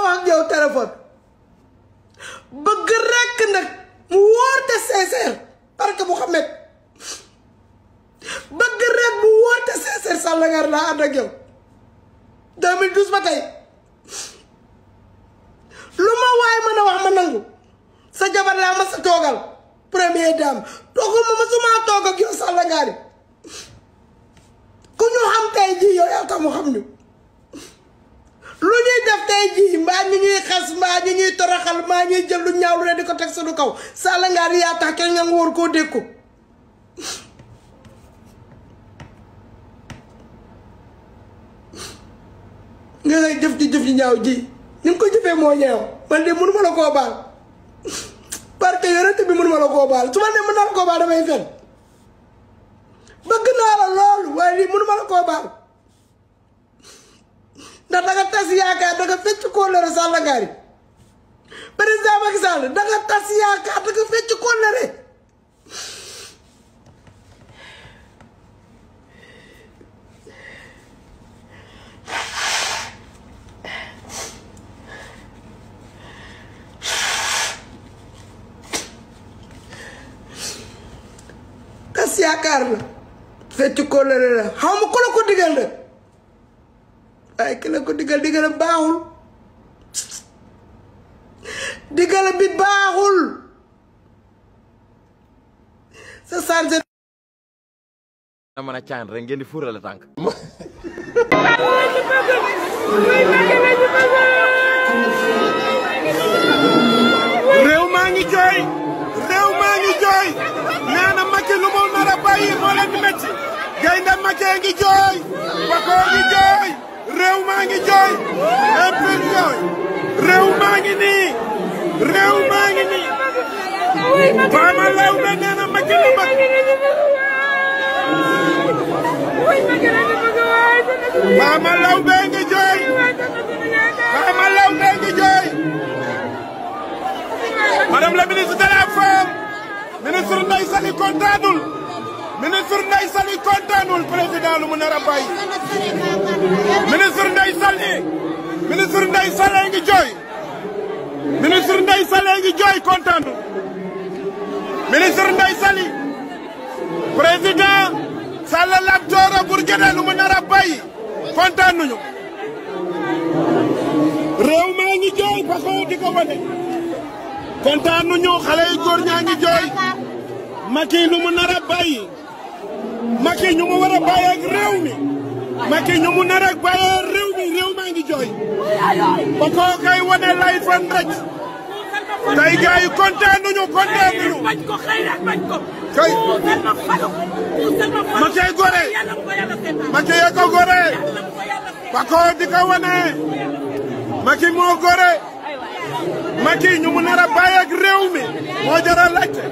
wax ak yow téléphone bëgg rek nag mu wóor te sincère parce que Mouhamed bëgg rek mu wóor te sincère Sall Ngaar laa ànd ak yow 2012 ba tey lu ma waay mën a wax ma nangu sa jabar laa ma sa toogal première dame toogu ma suma toog ak yow Sall Ngaar ku ñu xam tey jii yow yaa tax mu xam ñu lu ñuy def tey jii mbaa ñu ñuy xas mbaa ñu ñuy toroxal mbaa ñuy jël lu ñaaw lu ne di ko teg suñu kaw Sall Ngaar yaa tax kenn nga war koo dékku nga ngay jëf di jëf yi ñaaw ji ni nga ko jëfee moo ñaaw man de mënuma la koo baal parce que yorente bi mënuma la koo baal su ma ne mën naa la koo baal damay fen bëgg naa la loolu waaye lii mënuma la koo baal ndax danga tas yaakaar danga fecc kóllëre Sall Ngaar yi président Macky Sall danga tas yaakaar danga fecc kóllëre tas yaakaar la fecc kóllëre la xaw ma ku la ko digal nag waaye ki la ko digal digal baaxul digal bi baaxul sa chargé na mën a caan rek ngeen di fuurale tànk réew maa ngi jooy nee na Macky lu mu nar a bàyyi moo leen di métti gaynde Macky ngi jooy Bakoo ngi jooy réew maa ngi jooy impur jooy réew maa ngi nii Fama Lawbe nee na Macky lu mag Fama Lawbe ngi jooy Madame la ministre de la Femme ministre Ndeye Saly kontaanul président lu mu nar a bàyyi ministre Ndeye Saly ngi jooy kontaanul ministre Ndeye Saly président Sall Lam Tooro Bourguédé lu mu nar a bàyyi kontaanuñu réew maa ngi jooy Bakoo di ko wane kontaanuñu xale yu góor ñaa ngi jooy Macky lu mu nar a bàyyi Macky ñu mu war a bàyyi ak réew mi Macky ñu mu nar a bàyyi réew maa ngi jooy Bakoo kay wane lay fan rek tey gars yi kontaanuñu bañ ko xëy rek bañ ko kay Macky gore Macky ya ko gore Bakoo di ko wane Macky moo gore Macky ñu mu nar a bàyyi ak réew mi moo jar a laajte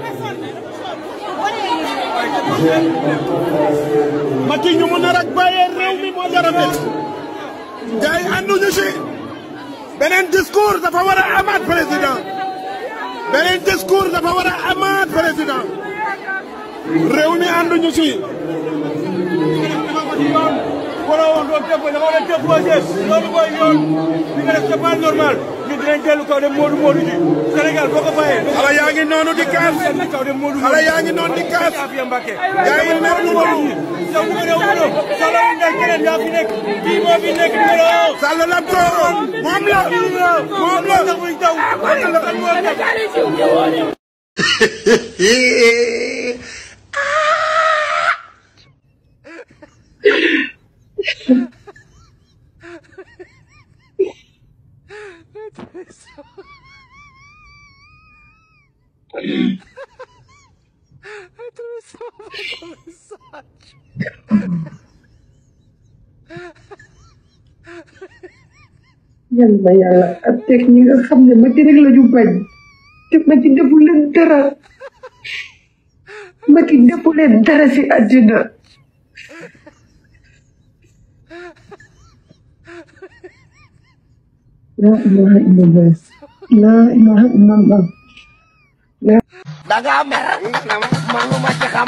Macky ñu mu nar a bàyyi réew mi moo jar a laajte gars yi ànduñu ci beneen discours dafa war a amaat président réew mi ànduñu ci wala woon doon déposé dama war a déposé loolu mooy yoon li nga def c'est pas normal ñu dinañ dellu kaw dem Modou ji Sénégal boo ko bàyyee. xale yaa ngi noonu di kaas xale yaa ngi noonu di kaas yaa ngi noonu Modou. yow numéro 1 Sall Ngaar keneen yaa fi nekk kii moo fi nekk numéro 1. Sall Lam Tooro moom la ndax muy taw yàlla yàlla ak teg ñi nga xam ne Macky rek la ñu bañ te Macky defu leen dara Macky defu leen dara si àddina laa ilaha illallah laa ilaha illallah danga mer man lu ma ci xam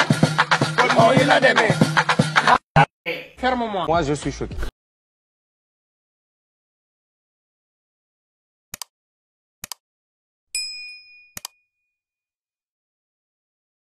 kon moo yi la demee Ferme-moi. Moi je suis choqué.